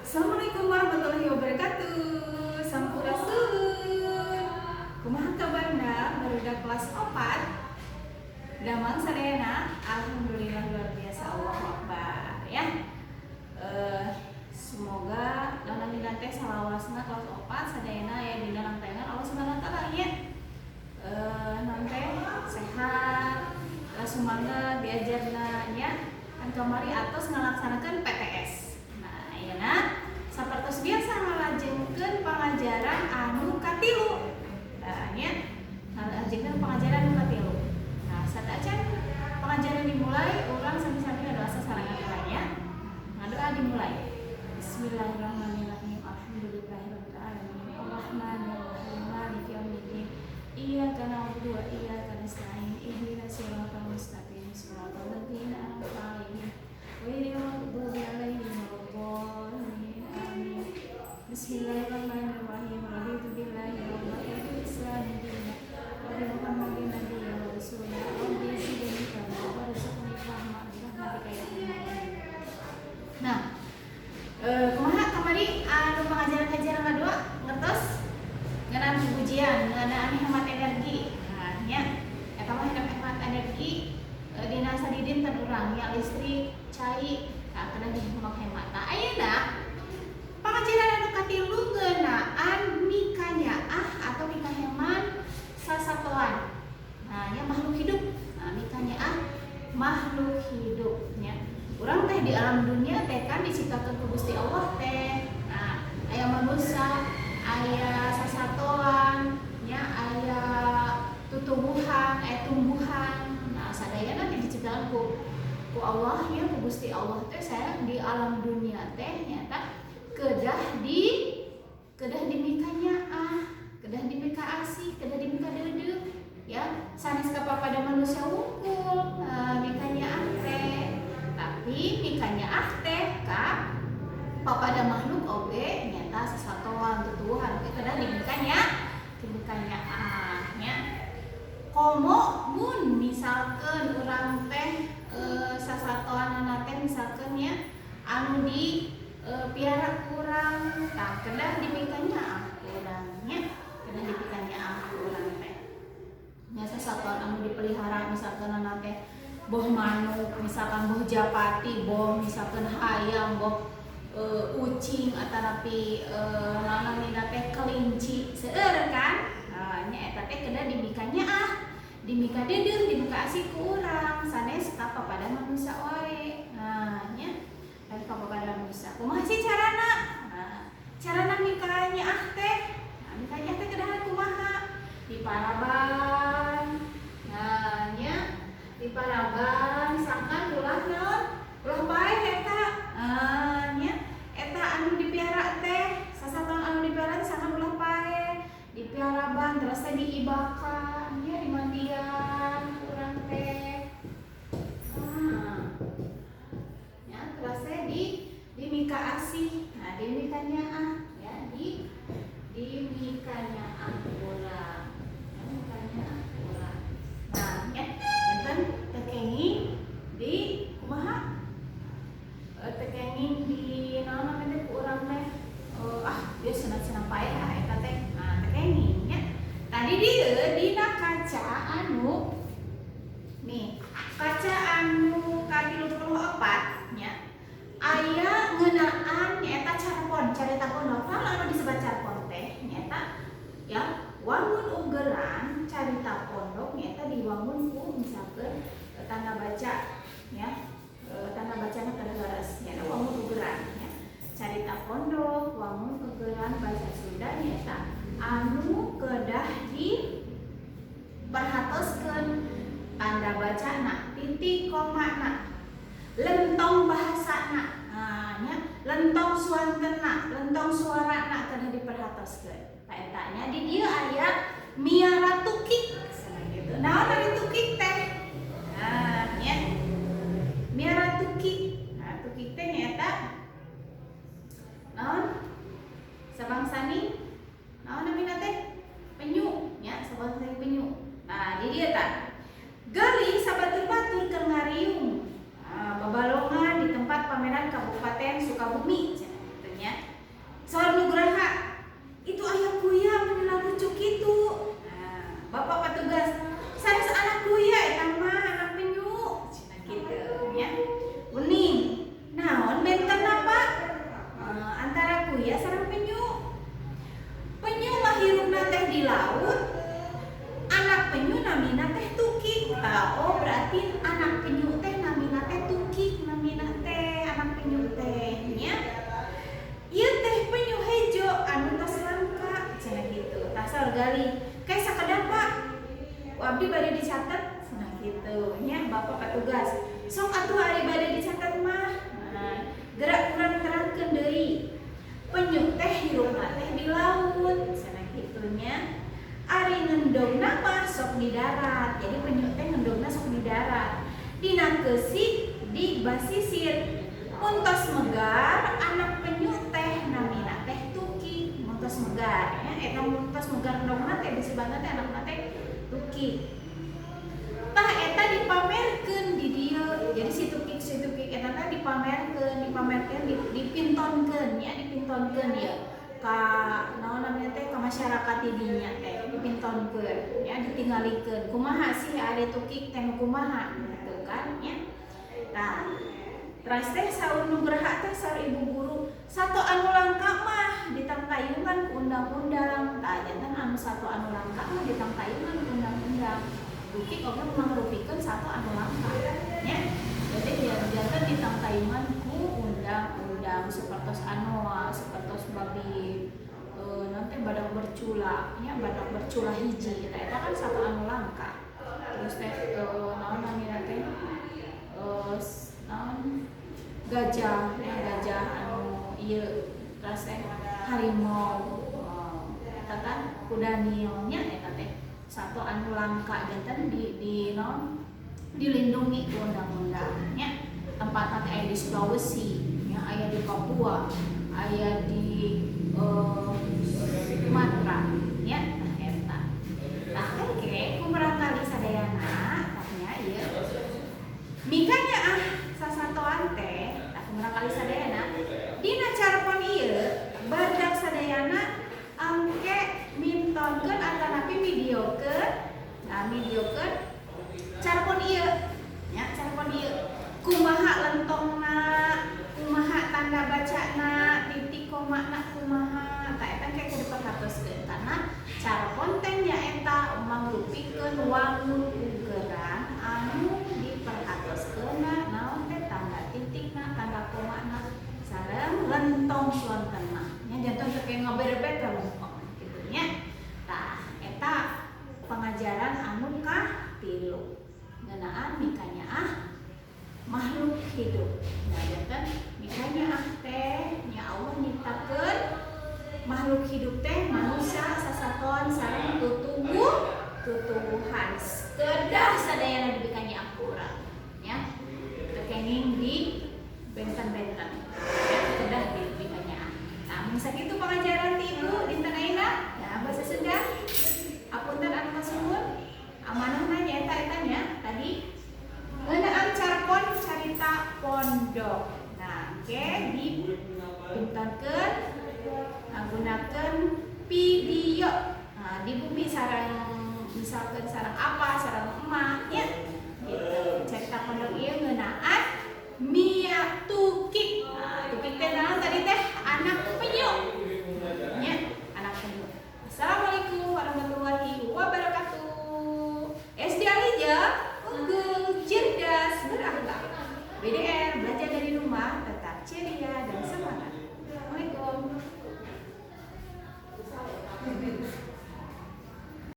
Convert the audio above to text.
Assalamualaikum warahmatullahi wabarakatuh. Sampurasun. Kumaha kabarna, barudak kelas 4? Damang sadayana? Alhamdulillah, luar biasa, Allahu Akbar ya. Semoga nana teh salawasna kelas 4 sadayana ya dina langtengan Allah Subhanahu wa Taala nya. Nanti sehat, semangat diajarna nya. Kan kamari atos ngalaksanakeun PTS. Nah, ayeuna sapertos biasa ngalajengkeun pangajaran anu katilu. Nah, nya ngalajengkeun pangajaran anu katilu. Nah, sateuacan pengajaran dimulai, urang sami-sami ngadoa sasarengan nya. Ngadoa dimulai. Bismillahirrahmanirrahim. Alhamdulillahirabbil alamin. Arrahmanirrahim. Maliki yaumiddin. Iyyaka na'budu wa iyyaka nasta'in. Ihdinas siratal mustaqim. Siratal ladzina an'amta 'alaihim ghairil maghdubi 'alaihim waladdallin. Amin. Bismillahirrahmanirrahim. Raditu billahi rabban wa bil islami dinan wa bi Muhammadin nabiyyan wa rasulan. Rabbi zidni ilma warzuqni fahma bi rahmatika ya arhamar rahimin. Nah, kumaha kamari anu pengajaran-ajaran kadua, ngertos? Ngeunaan pujian, ngeunaan hemat energi. Nah, nya eta mah hemat energi dina sadidinten urang nya, listrik, cai, nah, kedah dihemat-hemat. Nah, ayeuna pangajaran anu katilu ngeunaan mikanyaah atau mikaheman sasatoan. Nah, nya makhluk hidup. Nah, mikanyaah makhluk hidup nya. Urang teh di alam dunia teh kan diciptakan ku Gusti Allah teh. Nah, aya manusia, aya sasatoan, nya aya tutumbuhan, aya tumbuhan. Nah, sadayana teh diciptakan ku ku Allah ya, ku Gusti Allah teh. Saya di alam dunia teh nyata kedah dimikanyaah, kedah dimikaasih, kedah dimikadeudeuh ya, sanes pada manusia wungkul mikanyaah teh, tapi mikanyaah teh ka papada makhluk oge nyata, sasatoan, tutuwuhan oge kedah dimikanyaah nya. Komo mun misalkan urang teh sasatoan teh misalkan nya anu di piara kurang, tah kedah dimikanyaah urang nya, kedah dimikanyaah urang teh nya sasatoan anu dipelihara, misalkan teh boh manuk, misalkan boh japati, boh misalkan hayam, boh ucing atanapi naon namina teh, kelinci, seueur kan. Nah, nya eta teh kedah dimikanyaah, dimikadeudeuh, dimikaasih ku urang, sanes ka papada manusia wae. Nah, nya kan ka papada manusia. Kumaha sih carana? Nah, carana mikanyaah teh, nah, mikanyaah teh kedah kumaha? Diparaban. Nah, nya diparaban sangkan ulah naon, ulah paeh eta. Nah, nya eta anu dipiara teh, sasatoan anu dipiara teh sangkan ulah paeh, dipiaraban terus teh diibakan nya, dimandian urang teh. Nah, ya terus teh dimikaasih. Nah, dimikanyaah ya, dimikanyaah urang ya, mikanyaah urang. Nah, ya enten teu kenging di kumaha, teu kenging di naon namanya teh ku urang teh, ah dia cenah-cenah paeh ah eta teh. Nah, teu kenging nya. Tadi dieu dina kaca anu nih, kaca anu ka-34 nya, aya ngeunaan nyaeta carpon, carita pondok. Naon anu disebut carpon teh? Nyaeta ya wangun ugeran carita pondok, nyaeta diwangun ku misalkeun tanda baca ya, tanda bacana kedah leres nyaeta wangun ugeran ya. Carita pondok wangun ugeran bahasa Sunda nyaeta anu kedah di perhatoskeun tanda bacana, titik koma na, lentong bahasana. Nah, nya lentong suantena, lentong suarana kedah diperhatoskeun. Tah, eta nya di dieu aya miara tukik cenah gitu. Naon ari tukik teh? Nah, nya miara tukik. Nah, tukik teh nyaeta naon? Sabangsani naon namina teh? Penyu nya, sabangsani penyu. Nah, di dieu tah galih sabatur-batur keur ngariung. Nah, babalongan di tempat pameran Kabupaten Sukabumi cenah gitu nya. Abdi bade dicatat cenah kitu nya. Bapak petugas, "Sok atuh ari bade dicatat mah." Nah, geura urang terangkeun deui. Penyu teh hirupna teh di laut cenah kitu nya. Ari ngendogna mah sok di darat. Jadi penyu teh ngendogna sok di darat, dina keusik di basisir. Mun tos megar, anak penyu teh namina teh tukik. Mun tos megar ya, eta mun tos megar endogna teh disebutna teh anakna teh tukik. Tah, eta dipamerkeun di dieu. Jadi si tukik eta teh dipamerkeun, dipintonkeun ya, dipintonkeun ya ka naon namanya teh, ka masyarakat di dinya teh dipintonkeun ya, ditinggalikeun kumaha sih ari tukik teh, kumaha gitu kan ya. Tah, teras teh saur Nugraha teh, saur ibu guru, sato anu langka mah ditangtayungan ku undang-undang. Tah, janten anu sato anu langka mah ditangtayungan ku undang-undang. Tukik oge mangrupikeun sato anu langka nya. Jadi janten ditangtayungan ku undang-undang, sapertos anoa, sapertos babi nanti badak bercula nya, badak bercula hiji. Eta kan sato anu langka. Terus teh naon namina teh, naon, gajah ya, gajah anu ieu. Terus teh harimau, eta kan kuda nil nya. Eta teh sato anu langka, janten di naon, dilindungi ku undang-undang nya. Tempatna teh aya di Sulawesi nya, aya di Papua, aya di Sumatera nya. Tah, eta. Tah, engke ku murangkalih sadayana tah nya ieu mikanyaah sasatoan teh. Tah, ku murangkalih sadayana, dina carpon ieu barudak sadayana engke mintonkeun atanapi videokeun. Nah, videokeun carpon ieu nya, carpon ieu kumaha lentongna, kumaha tanda bacana, titik komana kumaha. Tah, eta engke kudu diperhatoskeun karena carpon teh nyaeta mangrupikeun wangun ugeran anu diperhatoskeunna naon teh, tanda titikna, tanda komana, sareng lentong suantenna nya. Janten teu kayak ngaberebet ka lentong kitu nya. Tah, eta pengajaran anu katilu ngeunaan mikanyaah makhluk hidup. Nah, janten mikanyaah teh nya Allah nyiptakeun makhluk hidup teh manusia, sasatoan, sareng tutuwuhan. Kedah sadayana dipikanyaah ku urang ya, teu kenging di benten-benten ya, kedah dipikanyaah. Nah, mun sakitu pengajaran ti ibu dinten ayeuna ya, bahasa Sunda. Apunten anu kasuhun. Amanahna nyaeta eta nya tadi ngeunaan carpon carita pondok. Nah, oke, dipintonkeun ngagunakeun video. Nah, di bumi sareng misalkan sareng apa, sareng emak nya gitu. Carita pondok ieu ngeunaan Mia Tukik. Nah, tukik teh naon tadi teh? Anak penyu nya, anak penyu. Assalamualaikum warahmatullahi wabarakatuh. SD Alija unggul, cerdas, berakhlak. BDM.